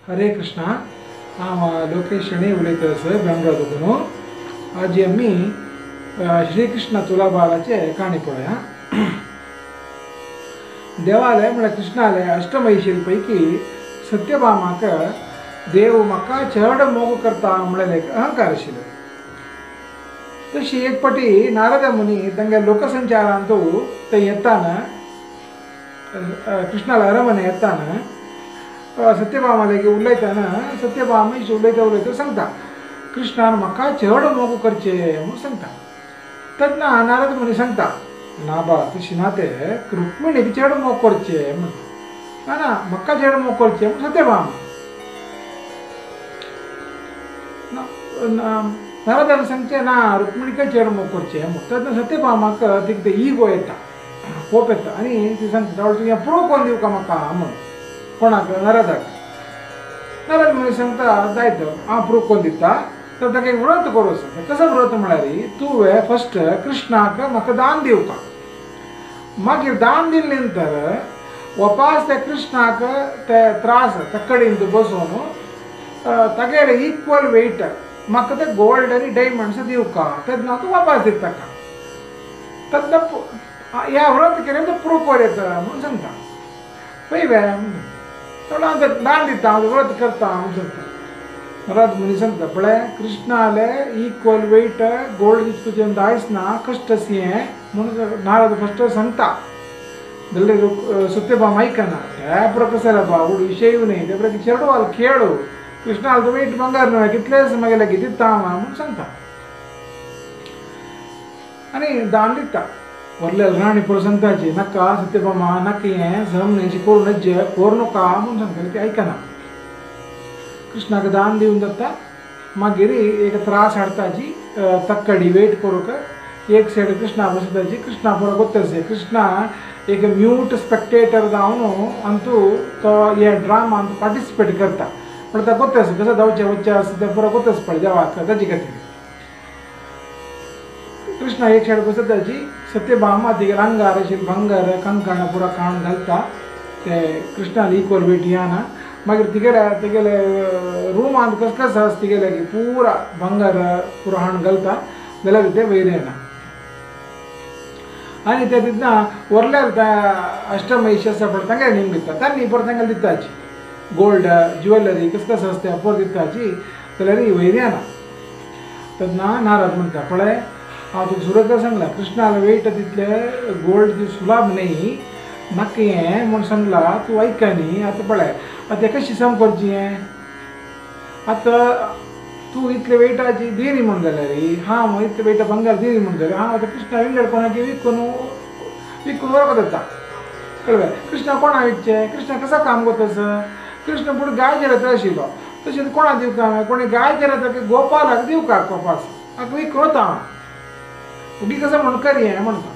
हरे कृष्णा। हांव लोकेश शणै उलयता सर बेंगळूरा साकून। आज आमी श्रीकृष्ण तुलाभाराचे काणी पळोवया। देवालय म्हळ्यार कृष्णाले अष्टमहिषील पैकी सत्यभामाक देव म्हाका चड मोग करता म्हळ्यार एक अहंकार आशिल्लो। तशी एक पटी नारद मुनी तांगे लोकसंचारांतू ते येताना कृष्णाला अरमने येताना सत्यभामाले उलयताना सत्यभामा उलयता उलयता सांगता कृष्णान म्हाका चड मोग करचे म्हणून सांगता। तेन्ना नारद मुनी सांगता ना बा तशी ना ते रुक्मिणीक चड मोग करचे म्हणटा, ना ना म्हाका चड मोग करचे म्हणून सत्यभामा। नारदान सांगचे ना रुक्मिणीक चड मोग करचे म्हणून। तेन्ना सत्यभामाक तिका ते इगो येता, कोप येता आनी ती सांगता तुवें प्रूव करून दिवका म्हाका म्हणून। कोणाक? नारदाक। नारद मुनी सांगता जायत हांव प्रूव करून दिता, तर ताका एक व्रत करूं सांगता। कसो व्रत म्हळ्यार तुवें फस्ट कृष्णाक म्हाका दान दिवका, मागीर दान दिले नंतर वपास त्या कृष्णाक ते त्रास तक्कडीन बसोवन तागेले इक्वल वेट म्हाका ते गोल्ड आनी डायमंड्स दिवका, तेन्ना तूं वापास दिता ताका। तेन्ना ह्या व्रत केलें तें प्रूव कर येता म्हणून सांगता। पळय थोडो हांव दान दिता, हांव व्रत करता म्हणून सांगता। नारद मुनी सांगता पळय कृष्णाले इक्वल वेट गोल्ड तुजें दायच ना कश्ट हें म्हणून नारद फस्ट सांगता। जाल्यार सत्यभामा आयकना, त्या पुरो कसं बा व्हड विशयूय न्ही, त्या पुरो चेडवाल खेळ कृष्णाल वेट बंगार न्हय कितलेच मागीर लागीं दिता हांव म्हणून सांगता आनी दान दिता। व्हडले राणी पुरो सांगताची नाका सत्यभामा नाका हें सम न्ही करूं नज्जे करूं नाका म्हणून सांगता, ती आयकना। कृष्णाक दान दिवन जाता, मागीर एक त्रास हाडताची तक्कडी वेट करूंक एक सायड कृष्णा बसताची, कृष्णा पुरो गोत्ताचे। कृष्णा एक म्यूट स्पेक्टेटर जावन अंतू तो हे ड्रामांत पार्टिसिपेट करता, पण ताका गोत्तास कसो धांवचें वचचें आसा तें पुरो गोत्तास पळय देवाक ताजे खातीर। कृष्णा एक सायड बसताची, सत्यभामा तिगेले आंगार अशें भांगर कंकण पुरो काण घालता, ते कृष्णाल इक्वल वेट येना। मागीर तिगेले तिगेले रुमांत कस कस आसा तिगेले पुरा भांगर पुरो हाण घालता जाल्यार ते वयर येना। आनी ते तितना व्हरल्यार अष्टमहिष आसा पळय तांगेले नेम दिता, तांणी परत तांगेले दिताची गोल्ड ज्युवेलरी कस कस आसा तें परत दिताची, जाल्यार वयर येना। तेन्ना नारद म्हणटा पळय हांव तुका सुरवात सांगला कृष्णाला वेट तितले गोल्ड ती सुलाभ न्ही नाका हें म्हूण सांगला, तूं आयक न्ही। आतां पळय आतां कशी सम करची हें, आतां तूं इतले वेटाची दिनी म्हूण जाल्यार हांव इतले वेटा बंगार दिनी म्हूण जाल्यार हांव आतां कृष्णा विंगड कोणाक विकून विकून व्हरपाक जाता, कळ्ळें? कृष्णा कोणा विकचें, कृष्णा कसो काम करता सर? कृष्ण पूण गाय चरयता आशिल्लो, तशें कोणा दिवका हांवें? कोणी गाय चरयता की गोपालाक दिवका कोपास हाका विकून वता हांव, उगी कसो म्हण कर हें म्हणटा।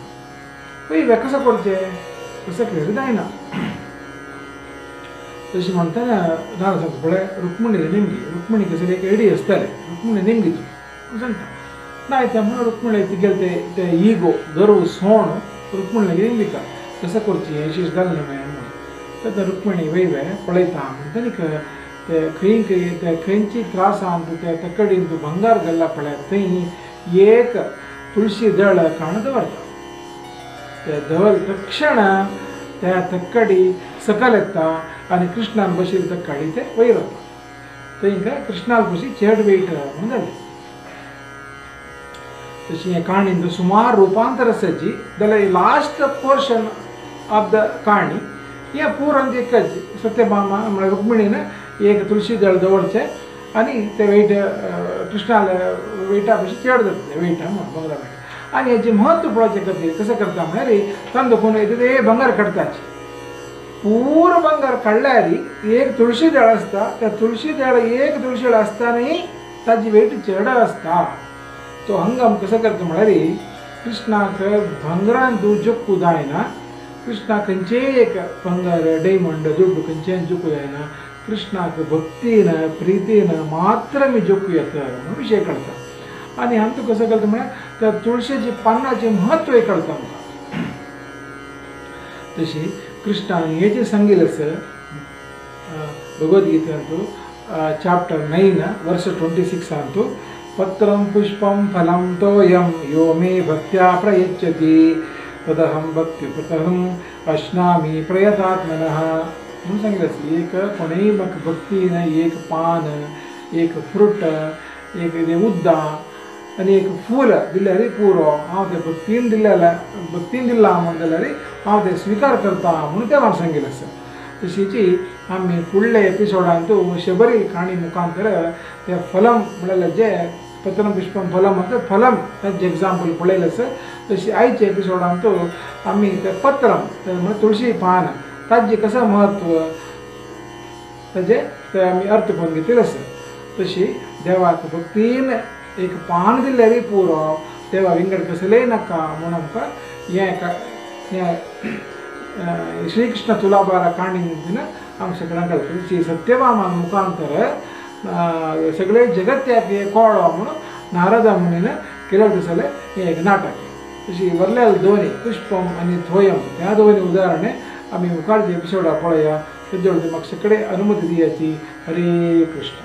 पळय कसो करचें, कसो केल्यार जायना। तशें म्हणटना नारद सांगता पळय रुक्मिणी नेमकी, रुक्मिणी कसली एक एडी आसताले, रुक्मिणी नेमकी तूं सांगता ना येता म्हणून रुक्मिणी तिगेले ते इगो गर्व सोण रुक्मिणी लागीं नेमका कसो करची हें शेष जालें न्हय म्हणून। तेन्ना रुक्मिणी वयवे पळयता म्हणटा न्ही ते खंय खंय ते खंयची त्रासान ते तकडीन तूं भंगार घाल्ला पळय थंय एक तुळशी दळ काण दवरता, ते दवर तक्षण त्या तक्कडी सकल येता आनी कृष्णान बशिल्ली तक्कडी ते वयर वता, थंय कृष्णाल बशी चड वेट म्हणून जालें। तशी हे काणीन सुमार रुपांतर आसाची, जाल्यार लास्ट पोर्शन ऑफ the काणी हें पुराय एकच सत्यभामा म्हळ्यार रुक्मिणीन एक तुळशी दळ दवरचें आनी ते वेट कृष्णाले वेटा पशी चड जातलें वेट म्हणून बंगरा वेट। आनी हेजें म्हत्व पळोवचें खातीर कसें करता म्हळ्यार तांदूळ कोण येता ते भांगर काडटाची, पूरो भांगर काडल्यार एक तुळशी दळ आसता, त्या तुळशी दळ एक तुळशी दळ आसतानाय ताजी वेट चड आसता। तो हंगाम कसो करता म्हळ्यार कृष्णाक भांगरान तूं जोखूं जायना, कृष्णा खंयचेय एक भांगर डायमंड दुड्डू खंयचेय जोखूं जायना, कृष्णाक भक्तीन प्रितीन मात्र मी जोखूं येता म्हणून विशय कळटा। आनी हांतूं कसो करता म्हळ्यार त्या तुळशेचे पानाचें म्हत्व कळटा आमकां। तशी कृष्णान हें जें सांगिल्लें आसा भगवद्गीतेंतु चाप्टर 9 वर्स 26 अंतु पत्रं पुष्पं फलं तोयं यो मे भक्त्या प्रयच्छति तदहं भक्तिप्रतहम् अश्नामि प्रयतात्मनः. म्हणून सांगितलं एक कोणेय म्हाका भक्तीन एक पान एक फ्रूट एक उद्दां आनी एक फूल दिल्यार पुरो, हांव तें भक्तीन दिल्ल्या भक्तीन दिलां म्हूण जाल्यार हांव तें स्विकार करता म्हणून देवान सांगिल्लें आसा. तशीच आमी फुडल्या एपिसोडांतू शबरी काणी मुखांतर ते फलम म्हणल्यार जे पत्रम पुष्पम फलम म्हणटा फलम ताजें एग्जाम्पल पळयलें आसा. तशी आयच्या एपिसोडांतू आमी ते पत्रम म्हणल्यार तुळशी पान ताजें कसं म्हत्व ताजें ते आमी अर्थ करून घेतिल्लें आसा. तशी देवाक भक्तीन एक पान दिल्यार पुरो, देवा विंगड कसलेंय नाका म्हूण आमकां हें हें श्रीकृष्ण तुलाभारा काणी आमकां सगळ्यांक कळटा. तशी सत्यभामान मुखांतर सगळे जगत्याक हें कळ्ळो म्हणून नारद मुनीन केलें दिसलें हें एक नाटक. तशी वरल्याल दोनी पुष्पम आनी थोयम ह्या दोनी उदाहरणे आमी मुखारच्या एपिसोडाक पळया. तेजे म्हाका सगळे अनुमती दियाची. हरे कृष्ण.